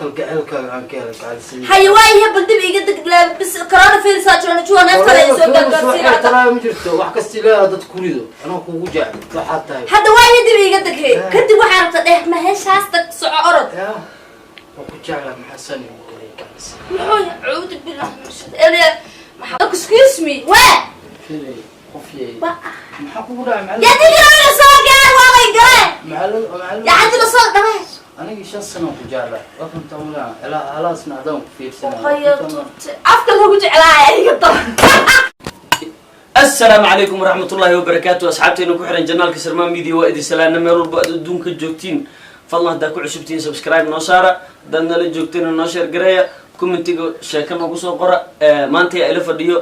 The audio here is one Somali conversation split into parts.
Kalgaceylkaaga aan ka helay gacalsiin. Haye, waayahe, bal dib iga deg. Bis coronavirus aa jira, najuwa neeftada ay soo gaargaarsiin. Talaa ma jirto, wax kasta ilaaha dad ku rido, anoo kugu jecel waxaad tahay. Hadda waayahe, dib iga deg he. Kadib waxaa rabta dheh, ma heshaas tag, soco, orod. Ya, waa ku jeclaa. Maxaa san igu galay, gacalsiin? Muxuu yahay? Cuudu billah min shaytaan. Maxaa? Excuse me, waa Filay qof yay. Wa- Maxaa kugu dhacay, macallin? Yaa digira soo gaar, waa lay galeen. Macallin, macallin. Yaa cadila soo dhamee. Anigii 5 sano ku jeclaa, waa kunta mulaa ilaa halaasna adaan ku fiirsanaa. Hayo, afka lagu jeclaaya iga dar. Asalaamu calaykum waraxmatullaahi wabarakaatu. Asxaabteena ku xiran channelka Sarmaan Media, waa idin salaana meel walba aad adduunka joogtiin. Fadlan, haddaa ku cusubtihiin, subscribe noo saara. Haddaad nala joogteen, noo share gareeya, commentiga sheeko noogu soo qora. Maanta yaa ila fadhiyo?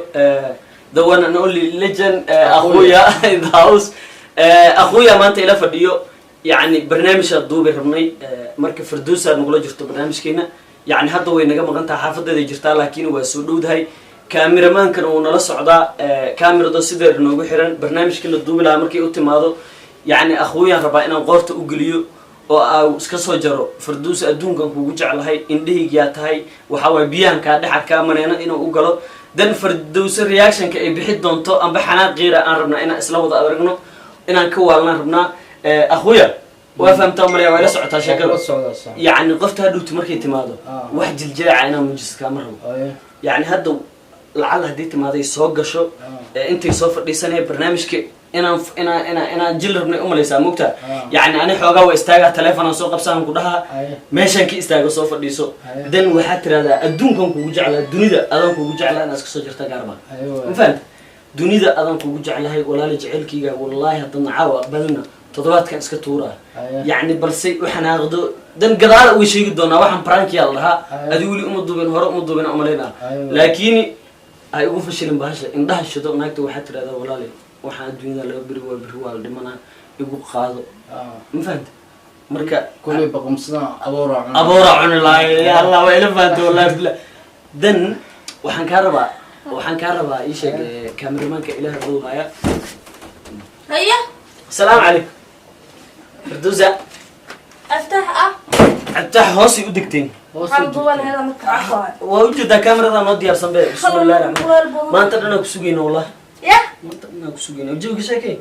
The one and only legend, akhuya in the house. Akhuya maanta ila fadhiyo. Yacni barnaamijaa duubi rabnay. Marka Firdowsaa nagula jirto barnaamijkeena. Yacni hadda way naga maqan tahay, xaafadeeday jirtaa, laakiin waa soo dhowdahay. Cameramaankana wuu nala socdaa, camerado sideer noogu xiran. Barnaamijka la duubi lahaa markay u timaado, yacni akhuuyaan rabaa inaan qoorta u geliyo oo aa iska soo jaro. Farduus, adduunkan kugu jeclahay, indhahaygiyaa tahay, waxaa waay biyahan kaa dhex arkaa maneeno inuu u galo. Dan Fardowse reactionka ay bixi doonto amba xanaaqiira aan rabnaa inaan isla wada aragno, inaan ka waalnaan rabnaa. Akhuya, waa fahamtaa malaya, waa ila socotaa sheekada. La socdaa, sax. Yacni qofta hadhowti markay timaado, wax jiljileeca inaan mujisto kaama rabo. Yacni hadda lacala haddii timaaday soo gasho, intay soo fadhiisanaya barnaamijka inaan jil rabnay umalaysaa, mogtaa? Yacni ani xoogaa waa istaagaa, telefonaan soo qabsaan, ku dhahaa meeshaan ka istaago, soo fadhiiso. Dan waxaad tirahdaa, adduunkan kugu jeclaa, dunida adaan kugu jeclaa, inaad iska soo jirta gaarba. Ma fahamta? Dunida adaan kugu jeclahay, walaali, jecelkayga, wallaahi haddana caawa aqbalina, toddobaadkan iska tuuraa. Yacni balse u xanaaqdo, dan gadaala uga sheegi doonaa. Waxaan prankiyaa la dhahaa. Adi weli uma duubin, hore uma duubin umalaynaa. Laakiin ay ugu fashilin bahasha, indhaha shido naagta. Waxaad tirahdaa, walaali, waxaan adduunyada laga beri waa beri, waa la dhimanaa, igu qaado. Ma fahamta? Marka Kuley baqamsadaan abooraa cuna. Abooraa cuni lahay. Ya Allah, waa ila fahamta, wallahi billah. Dan waxaan kaa rabaa ii sheeg, cameramaanka ilaah dhow haya. Haya. Asalaamu calaykum, Firdowsa. Aftax ah. Cabtaax hoosay u degteen. Waxaan duubanayaa marka cafaa. Waa ujeedaa, kamerada noo diyaarsan be. Bismillahi raxmaan. Kuleel badan. Maanta dhan aan kusugayna, wallah. Ya. Maanta dhan aan kusugayna. Jawiga sheekay,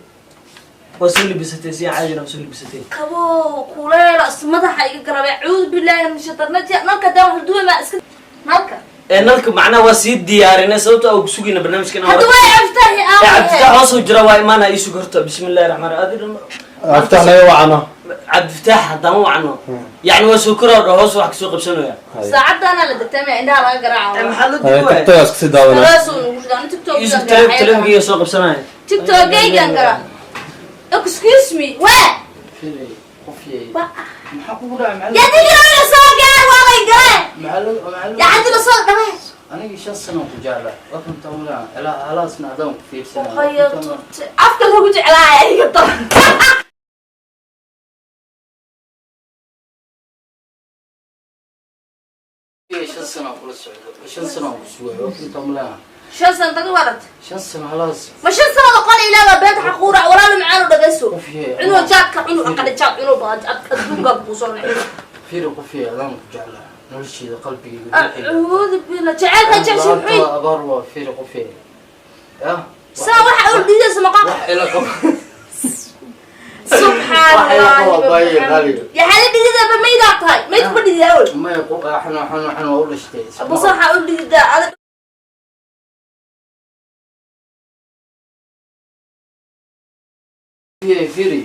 waa soo libisatay, si caadina soo libisatay. Qabo, kuleel is madaxa iga garabay. Cuudu billaahi min shaitaan. Nalka daa wax duubay, ma iska nalka. Ee nalka macnaha waa sii diyaarinay, sababto aan kusugayna barnaamijka inaan Hadda waa Aftaxi. Ee Ah. Cabdifitaax hoos uu jira, waa imaanaa. Ii sug horta. Bismillahi raxmaan raxiim. Aftax naga wacano. Cabdifitaax haddaan wacno, yacni waa soo koraa dho, hoos wax kasoo qabsanaya. Saacadana la degtay, ma indhaha laga garaaco. Maxaa loo digi waaya? TikTok iska sii daawanaa. Kalaas uu nagu shidaa TikTok. Yusuf, telefonkeyga soo qabsanaya. TikTok-gaygan gara. Excuse me, waa Filay qof yay. Wa- Maxaa kugu dhacay, macallin? Yaa digira soo gaar, waa lay galeen. Macallin, macallin. Yaa cadila soo dhamee. Anigii 5 sano ku jeclaa, waa kunta mulaa ilaa halaasna adaan ku fiirsanaa. Hayo, afka lagu jeclaaya iga dar. 5 sano kula socdo, 5 sano ku sugay, waa kunta mulaa. 5 sano taga warat. 5 sano halaas. Ma 5 sanada qol ilaaga beenta xaquura, walaalo macaan u dhagayso. Qof yay. Cunuu jaadka, cunuu aqali jaad, cunuu baa jaad adduunka kuusoo nacay. Fiiri, qof yay, adaan ku jeclaa, nolosheeda, qalbigayga, ruuxayga. Acuudu billah, jaceylka jeceshay muxuu? La'aanta abaar waa. Fiiri, qof yay, ya. Saa waxa u dhidaysa maqan. Wax ila qabo. Subxaan Wax ila qabo, Allah. baayo qaaliga. Ya hali dhidida ba maydaa tahay, mayd kuma dhididaa awel. Maya, xanu xanu xanu waa u dhashtay. Bas waxaa u dhididaa adag. Fiiri, fiiri,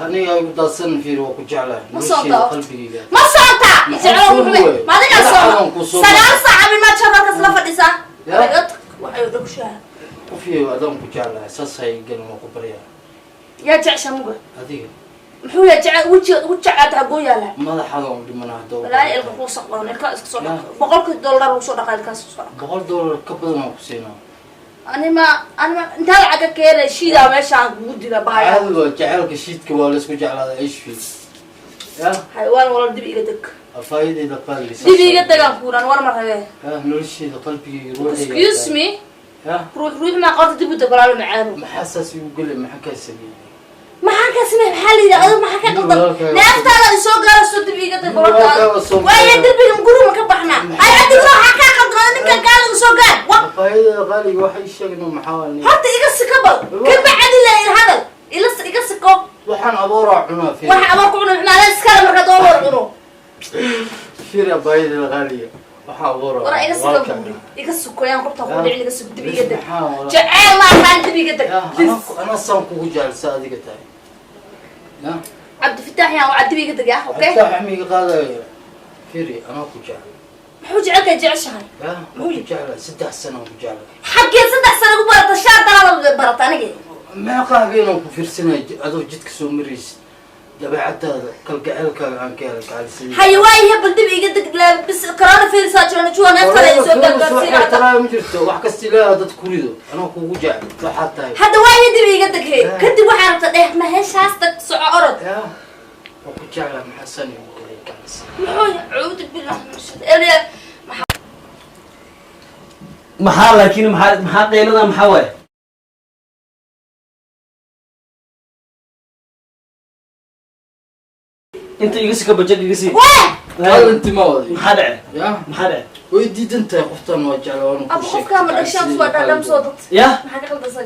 aniga igu daadsan. Fiiri, waa ku jeclahay. Ma soo nolosheeda, daawat. qalbigayga. Ma soonta. Maxaa Jeclo soo muxume waay? ma adigaa Madaxa sooma waan ku soo 9 saaca bimaa jabalkas la fadhisaa. Ya. Waxay dhagshaa. Qof yahay, adaan ku jeclahay, saas hay gelin, waa ku baryaa. Yaa jecesha muga? Adiga. Muxuu yaa jecel? Wejiga ugu jeclaata hagoo yaala. Madaxaada u dhimana hadda. Walaahi ilka kuu saqbadan, ilka iska soo Ya. dhaq. $100 lagu soo dhaqa, ilkaas soo dhaq. $100 ka badan waan ku siinaa. Anima anima intaa lacag ka keenay shiidaa meeshaan kugu dila baaya. Caadi waa jaceylka, shiidka waa laysku jeclaadaa, ishfi ya. Xayawaan, walal, dib iga deg. Afaayadeyda qaaliga. Dib iga degaan kuuran war ma rabee. Ya, nolosheeda, qalbigayga, ruuxayga. Excuse me. Ya. Ruux ruux maa qorta, dib u deg, walaalo macaano. Maxaa saas igu gelay? Maxaa kaa sameeyey? Maxaan Markaa samee maxaa la yidhi adigu maxaa ka qaldan? Walaalkay. Neeftaada ay soo gaarayso dib iiga tag Walaalkay balortaada. waa soo Waayo gaara. derbiga guriga ma ka baxnaa? Ay adigu waxaa kaa qaldan ninkan gaala soo gaar. Wa Abaayada qaaliga waxay sheegno maxaa waa nin. Horta iga siko bal. Ka bacdi la ila hadal. Ila iga siko. Waxaan abooraa cunaa fiiri. Waxa abar ku cuno macnaa iskale marka doolor cuno. Fiiri abaayada qaaliga. Waxaan abooraa. Wara iga siko Walaalkay. buuri. Iga siko yaan qofta ku dhicin iga siko dib iga tag. Maxaa walaa- Jacayl ma ahaan dib iga tag. Ya, anaa saan kugu jecelsa adiga tahay. Ya. Cabdifataax yaan waa dib iga tag ya, okay? Hataa xamiga qaadayo. Fiiri anaa ku jecel. Muxuu jecelkaa jeceshahay? Ya, waan ku jeclahay 3 sano ku jeclahay. Xaggee 3 sano ku barata shaar dalaada barata aniga. Meeqa habeenaan ku fiirsanaya adoo jidka soo maraysid. Dabeecadaada kalgaceylkaaga aan ka helay gacalisiin. Haye waayahay bal dib iga deg bis corona virus aa jira juwa neeftada ay soo gargaarsiin Talaa ma jirto wax kasta ilaaha dad ku rido anaa kugu jecel waxaad tahay. Hadda waayahay dib iga deg he kadib waxaa rabta dheh ma heshaas tag soco orod. Ya, waan ku jeclahay maxaa san igu galay gacalisiin. Muxuu cuudu billah min Maxaa laakiin maxaa qeylada maxaa waaye? Inta iga sika bajag iga sii. Waa Kaalinti ma waday. Maxaa dhacay? Ya, Maxaa dhacay? way diidan tahay qoftaan waa jecla waana ku Abu qofkaa ma dhashaan soo dhadham soo dad. Ya maxaa ka qaldansan?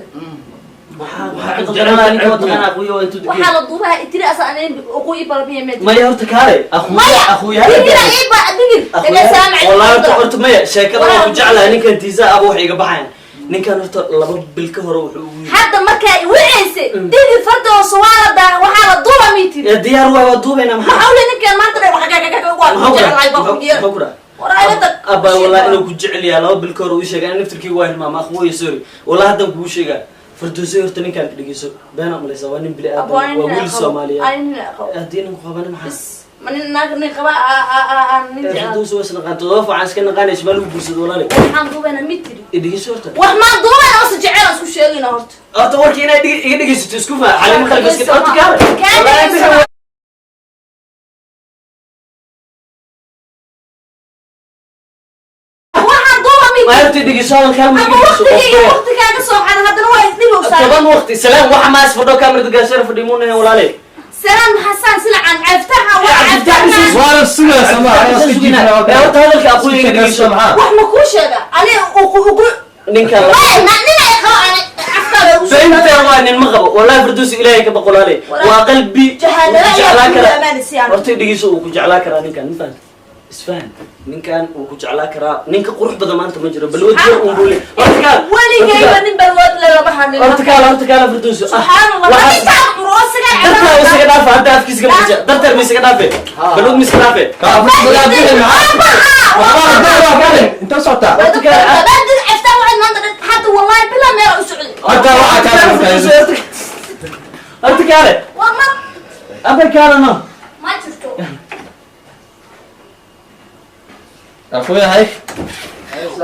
Waxaa ka qaldanaa ninka wadaqana aqwiyo waa intuu Waxaa la duubaha itiri asa aneen ugu ii balmiya meed. Maya horta kaale akhuya Maya akhuya digir ii ba digir. Assalaamu calaykum. Wallahi horta maya sheekada waan ku jeclahay ninkan tiisa aba wax iga baxayan ninkan horta 2 bil ka hore wuxuu ugu yidhi Hadda markaa wiceysay digir fardooso waa la daa waxaa la duuba miitiri. Ya diyaar waa duubayna maxaa? Maxaa ule ninkan maanta dhan wax gagagaga waa ku jeclahay waa ku yeer. Maxaa ku dhaca? War ayga tag. Abba wallahi inuu ku jecel yahay 2 bil ka hore uu sheegay in naftirkii waa hilmaama akhwooyo sorry wallahi haddan kugu sheegaa Fardowsay horta ninkaan ka dhegeyso been aan malaysaa waa nin bili aadam waa wiil Soomaaliyeed. Ani nin qabo. Haddii nin ku qabana maxaa? Bis ma nin naag nin qaba a nin jecel. Fardowsay waa isnaqaan 7 facaan iska naqaanay ismaa lagu guursado walaale. Waxaan duubaynaa mitiri. Dhegeyso horta. Wax maan duubaynaa ose jecel aan isku sheegayna horta. Horta warkii inaad iga dhegeysato isku faa xalimo qalbi iska horta kaale. Kaa dhegeyso. Waxaan duuba mitiri. Ma horta dhegeyso hadalkaa ma Ama dhegeyso. waqtigii waqtigaaga soo xaday haddana waa isdhib u saaran. 10 waqti salaam waxa maas fadho kamerada gaasheer fadhi muuna walaale. Salaam xasaan silacan caftaaxa waa Cabdifitaax caftaaxa. Waa la sugaa sama Horta hadalka aqoon iga dhegeyso. Wax ma kuu sheega ani ugu ugu Ninkan la Way ma nin ay qabo ani caftaada ugu Fahamta waa nin ma qabo wallahi Fardowsi ilaahay ka boqolaale waa qalbi Jahanaba wuu ku jeclaa ayaa ku karaa. amaanaysa yani. Horta dhegeyso uu ku jeclaa karaa ninkan ma fahamta isfahan ninkan uu ku jeclaa karaa ninka qurux badan maanta ma jiro balwad yar uun buu leeyahay. Horta kaal Weligayba nin balwad leh lama hadlin. horta kaal horta kaal Fardowsi Subxaanallah ma ninkaa curo isagaa dartaa isaga dhaafa hadda afkiisa ka baqaysa dartaa ma isaga dhaafe balwad ma iska dhaafe Inta socotaa Baadid caftaa waxaad maanta dhan hadda wallahi bilaa meel u socday. Hadda waxaa kaa socotaa. Horta kaale War ma aba kaale no ma jirto. Akhuya hay.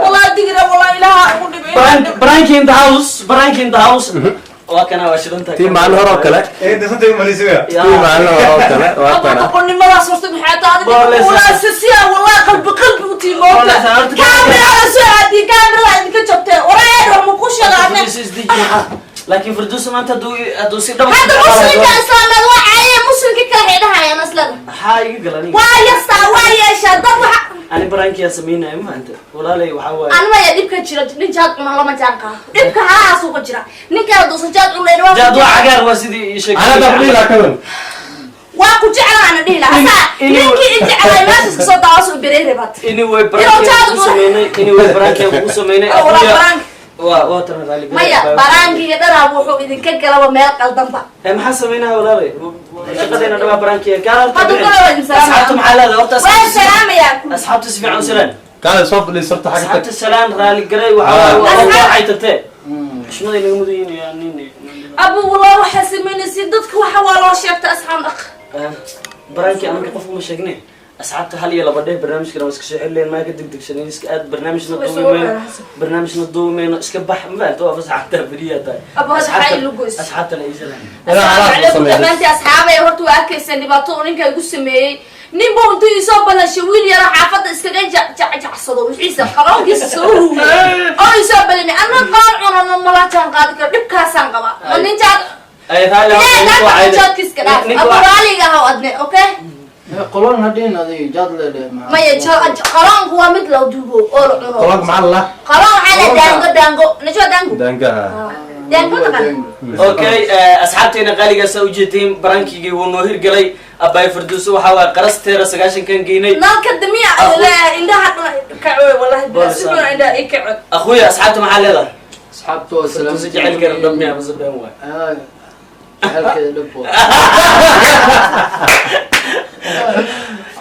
Wallahi digira wallahi ilaaha ugu dhibay. Brank in the house, Brank in the house. Waa kana waa shidanta. Tii maalin hore oo kale. Tii maalin hore oo kale waa Abba tana. doqonnimadaas horta maxay tahay Booleysa. walaa sisiya wallahi qalbi qalbi u tiimoota. Booleysa, horta Kaamirada soo aadii kaamirada idinka jabtee waraa wax ma ku sheegaane. Laakiin Fardowsi maanta hadduu si dhab Hadda muslimka islaameed waa caaye muslimka kale waxay dhahayaan aslada. Maxaa iga gala aniga? Waa yastaa waa yeeshaa dad waxa Ani Brankiyaa samaynaya ma fahanta walaalay waxaa waaye anima yaa dhibka jira nin jaad cuna lama jaan qaado dhibka halahaas uga jira ninkaan hadduusan jaad cunayn waa jaad waa cagaar waa sidii ii sheegay. Ana baqliila kawan. Waa ku jeclaana dhihi lahaa asaa ninkii i jeclay meeshaas kasoo daawaas u bereere baad Anyway Brankiyaa kugu samaynay anyway Brankiyaa kugu samaynay Oh, walaa Akhuya- Brank. waa tan raali Maya baraangiga dhanaa wuxuu idinka galaba meel qaldanba. Maxaa samaynaya walaalay shaqadeena dhawaa Brankiya kaala horta Hadda bixin. kale waa idin salaamaya. Asxaabta maxaa leedahay horta Waan asxaabta salaamayaa asxaabta si fiican u salaan. Kaale soo fadhiis horta xagga tag. Asxaabta salaan raali garay waxaa Ah. waaye waa waxay tatee xushmada inaga mudan yihiin yaa nin Abu wallah waxaa samaynaysa dadka waxa waa loo sheegta asxaab dhaq. Branki anaga qofku ma sheegne asxaabta 1 iyo 2 dheh barnaamijkana waa iska soo xirileen maa ka degdegsanin iska aad barnaamijna Way soo duubi mayno wadahay. Barnaamijna duubi mayno iska bax ma fahamta waa fasaxaabta beriyaa tahay Abu, hadda maxaa ii lugoys? Asxaabta la iisalaan. Ilaa Assalaamu halaas calaykum sameeyay. dhammaantii asxaabay horta waa arkaysaan dhibaato uu ninka igu sameeyey ninba intuu isoo balanshay wiil yara xaafadda iskaga jacsado wixiisa qaroonkiisa soo ruugay oo isoo balamay anna qaar cunano mala jaan qaadi karo dhibkaasaan qabaa ma nin jaad Ay, raalli ahow, Ilaahay ninka waa naagta cayday. jaadkiiska dhaaf. Ninka Abu waa- raaliga ahaw adne, okay? Qolon hadhin adiga jaad leedhe. Maya, qaloonku waa mid la duugo oo la cuno. Qolonka maxaa la Qaloon waxaa la daango, daango najwa, daango. Daangaha. Daango taqaan. Okay, asxaabteena qaaligaasa ujeedeen, prank-igii wuu noo hirgelay. Abaay Farduuso waxaa waay qarasteera 90-kan geynay. Nalka damiya indhaha kacoy, wallahi bila si xun indhaha i kacoy. Akhuya, asxaabta maxaa leedahay? Asxaabta waa salaam. Farduuso jecelkeena dhab miya mase been waay? Jecelkeeda dhab waa.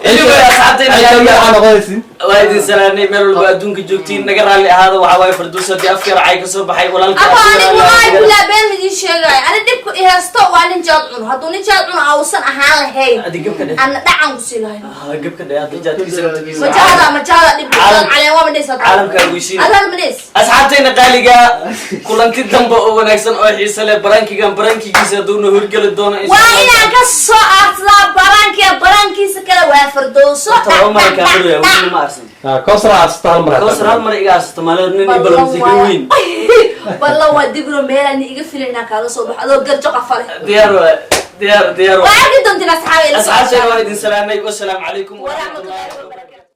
Anyway, asxaabteena qaaliga Maxaa noqonaysin? Waa idin salaanay meel walba adduunka joogtiin. Naga raalli ahaada, waxaa waaye Farduuso haddii afkeera cay kasoo baxay walaalka. Aba anigu wallahi bilaa been midin sheegaayo, ani dhibku i haysto waa nin jaad cuno. Hadduu nin jaad cuno ausan ahaan lahayn, Adi gabka dheh. ana dhacan ku sii lahayn. Ah, gabka dheh hadda jaadkiisa naftigiisa. Majaada, majaada dhib Caalam- caleen waa madheys. Caalamkaa ogeysiin. Adal madheys. Asxaabteena qaaliga, kulanti dambe oo wanaagsan oo xiise leh. Prank-igan prank-igiisa hadduu na horgeli doono, insha Waa Allah. inaan ka soo aadsadaa prank-iga prank-iisa kale, waa Fardowso. Horta laba mar kaa baraya, welina ma arsan. Kowsar aasata hal mar. Kowsar hal mar iga arsata maalin nin i ballamsay ka weyn. Ballan waa digro, meelaan iga filay inaan kaaga soo baxo adoo garjo qafale. Diyaar waa, diyaar, diyaar Waa waa. arki doontiin, asxaabi ila soo. Asxaabteena, waan idin salaamay. Wasalaamu calaykum. Waraxmatullahi.